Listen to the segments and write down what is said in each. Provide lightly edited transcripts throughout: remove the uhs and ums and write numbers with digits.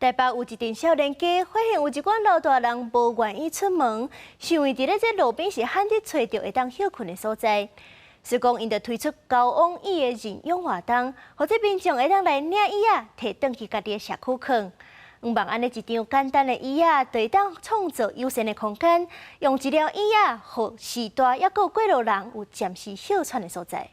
台北有一陣少年家，發現有一寡老大人無願意出門，是因為佇咧這路邊是罕得揣著會當歇睏的所在。所以講，𪜶就推出膠王椅的認養活動，予這民眾會當來領椅仔，提轉去家己的社區囥。向望按呢一張簡單的椅仔，就會當創造友善的空間，用一條椅仔，予序大猶閣有過路人有暫時歇喘的所在。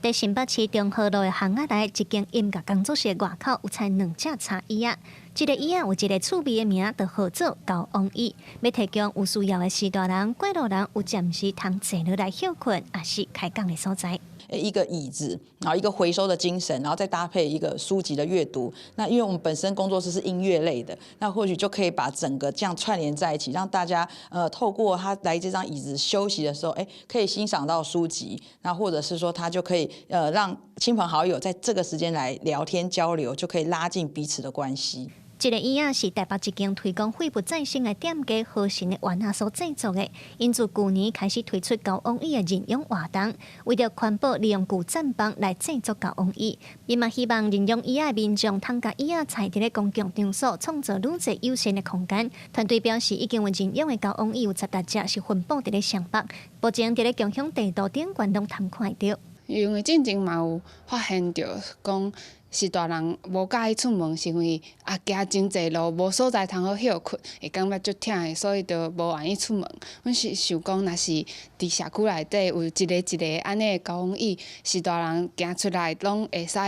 佇新北市中和路的巷仔內，一間音樂工作室外口有採兩隻柴椅仔，一个椅仔有一个趣味的名，就號做膠王椅，欲提供有需要的序大人、過路人有暫時通坐落來歇睏，抑是開講的所在。一個椅子，然後一個回收的精神，然後再搭配一個書籍的閱讀。那因為我們本身工作室是音樂類的，那或許就可以把整個這樣串聯在一起，讓大家透過他來這張椅子休息的時候，可以欣賞到書籍，那或者是說他就可以讓親朋好友在這個時間來聊天交流，就可以拉近彼此的關係。這個椅仔是台北一間推廣廢物再生的店家和神的丸仔所製作的。𪜶自舊年開始推出膠王椅的認養活動，為著環保，利用舊棧板來製作膠王椅。𪜶嘛希望認養椅仔的民眾通共椅仔採佇咧公共場所，創造愈濟友善的空間。團隊表示，已經有認養的膠王椅有16隻是分佈佇咧雙北，目前佇咧共享地圖頂懸攏通看會著。因為進前嘛有發現著講，序大人無佮意出門，是因為啊行真濟路，無所在通好歇睏，會感覺足忝的，所以就無願意出門。阮是想講，若是佇社區內底有一个一个按呢的膠王椅，序大人行出來攏會使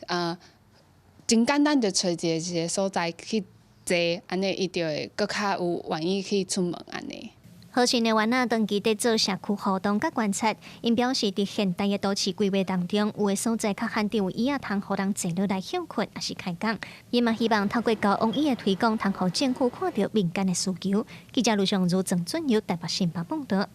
啊，真簡單就揣一个一个所在去坐，按呢伊就會閣較有願意去出門按呢。和神的丸仔長期佇做社區活動佮觀察，𪜶表示佇現代的都市規劃當中，有的所在較罕得有椅仔通予人坐落來歇睏，抑是開講。𪜶嘛希望透過膠王椅的推廣，通予政府看著民間的需求。記者盧尚如、鄭俊友台北新北報導。